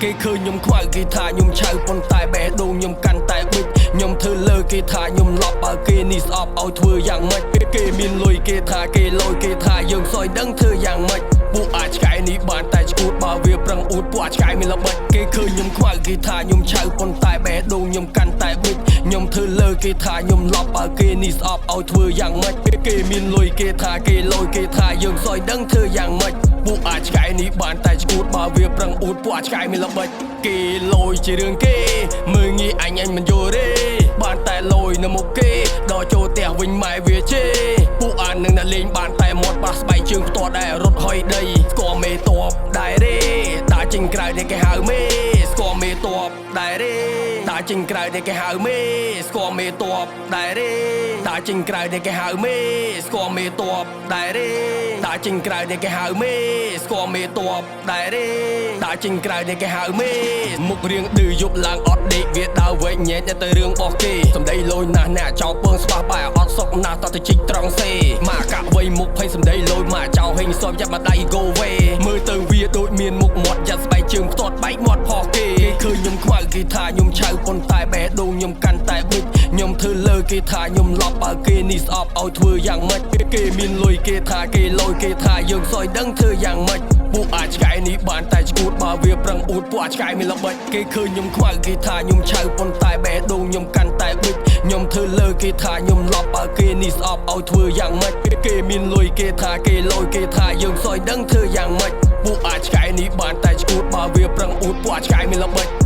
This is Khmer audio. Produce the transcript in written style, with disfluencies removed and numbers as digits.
គេឃើញខ្ញុំខ្មៅគេថាខ្ញុំឆៅប៉ុន្តែបេះដូងខ្ញុំកាន់តែបិចខ្ញុំធ្វើលើគេថាខ្ញុំឡប់បើគេនេះស្អប់ឲ្យធ្វើយ៉ាងម៉េចគេមានលុយគេថាគេលយគេថាយើងសយដឹងធ្វើយ៉ាងម៉េចពួកអាចឆ្កែនេះបានតែឈួតបើវាប្រឹងអួតពួកអាចឆ្កែមានល្បិចគេឃើញខ្ញុំខ្មៅគេថាខ្ញុំឆៅប៉ុន្តែបេះដូងខ្ញុំកាន់តែបិចខ្ញុំធ្វើលើគេថាខ្ញុំឡប់បើគេនេះស្អប់ឲ្យធ្វើយ៉ាងម៉េចគេមានលុយគេថាគេលយគេថាយើងសយដឹងធ្វើយ៉ាងម៉េចពួកអាចឆ្កែនេះបានតែឈួតបើវាប្រឹងអួតពួកអាចឆ្កែមានល្បិចគេលយជារឿងគេមើងងាយអញអញមិនយល់ទេបានតែលយនៅមុខគេដល់ចូលផ្ទះវិញម៉ែវាជេពួកអាននឹងអ្នកលេងបានតែមាត់បាសស្បែកជើងផ្ទាត់ដែររត់ហុយដីស្គាល់មេតបដែរទេដើរចេញក្រៅនេះគេហៅមេស្គាល់មេតបដែរទេដើរចេញក្រៅនេះគេហៅមេស្គាល់មេតបដែរទេដើរចេញក្រៅនេះគេហៅមេស្គាល់មេតបដែរទេដើរចេញក្រៅនេះគេហៅមេស្គាល់មេតបដែរទេដើរចេញក្រៅនេះគេហៅមេមុខរៀងឌឺយប់ឡើងអត់ដេកវាដើរវែកញែកទៅរឿងរបស់គេសំដីលយណាស់អ្នកចោលពើងស្បាស់បែអត់សុកណាស់តទៅជីកត្រង់សេមកកាក់វៃមុខភ័យសំដីលយមកចោលហេងសពយ៉ាប់មកដៃ go way មើលទៅវាដូចមានមុខមាត់យ៉ាត់ស្បែកជើងផ្ទាត់បែកមាត់ផោះគេគេឃើញខ្ញុំខ្មៅគេថាខ្ញុំឆៅប៉ុន្តែបេះដូងខ្ញុំកាន់តែបិចខ្ញុំធ្វើលើគេថាខ្ញុំឡប់បើគេនេះស្អប់ឲ្យធ្វើយ៉ាងម៉េចគេមានលុយគេថាគេលយគេថាយើងសយដឹងធ្វើយ៉ាងម៉េចពួកអាចឆ្កែនេះបានតែឈួតបើវាប្រឹងអួតពួកអាចឆ្កែមានល្បិចគេឃើញខ្ញុំខ្មៅគេថាខ្ញុំឆៅប៉ុន្តែបេះដូងខ្ញុំកាន់តែបិចខ្ញុំធ្វើលើគេថាខ្ញុំឡប់បើគេនេះស្អប់ឲ្យធ្វើយ៉ាងម៉េចគេមានលុយគេថាគេលយគេថាយើងសយដឹងធ្វើយ៉ាងម៉េចពួកអាចឆ្កែនេះបានតែឈួតបើវាប្រឹងអួតពួកអាចឆ្កែមានល្បិច។